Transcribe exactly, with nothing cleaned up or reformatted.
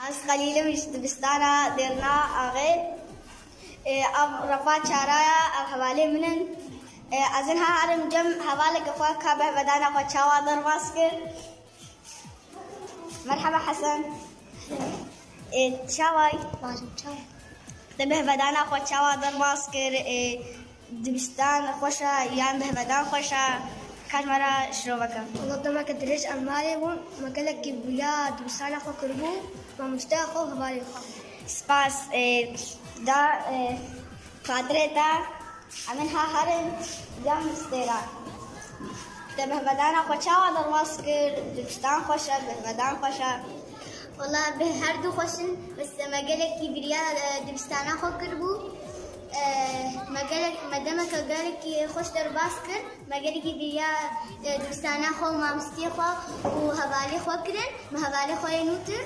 Ez Xelîl im, ji dibistana Dêrna Axê. Ê, ev refa çara ye, ev hevalê min in. Ê, ez ê niha herim cem hevaleke xwe ka bihvedana xwe çawa derbas kir. Merhaba Hesen. Ê, çawa yî? Baş im, çawa? Te bihvedana xwe çawa derbas kir? Ê, dibistan xweş e yan bihvedan xweş e? Ka ji me re şiroveke. Wela demeke dirêj em malê bûn, me gelekî bûriya dibistana xwe kiribû, mamosteya xwe û hevalê xwe. Spas. Ê, da, ê, xatirê te, em ê niha herin cem stêra. Te bihvedana xwe çawa derbas kir? Dibistan xweş e, bihvedan xweş e? Wela bi her du xweş in, bes me gelekî bîriya, e, dibistana xwe kiribû. E, me gelek, me demeke gelekî xweş derbas kir. Me gelekî bîriya, e, dibistana xwe û mamosteyê xwe û hevalê xwe kirin. Me hevalê xwe yê nû tir.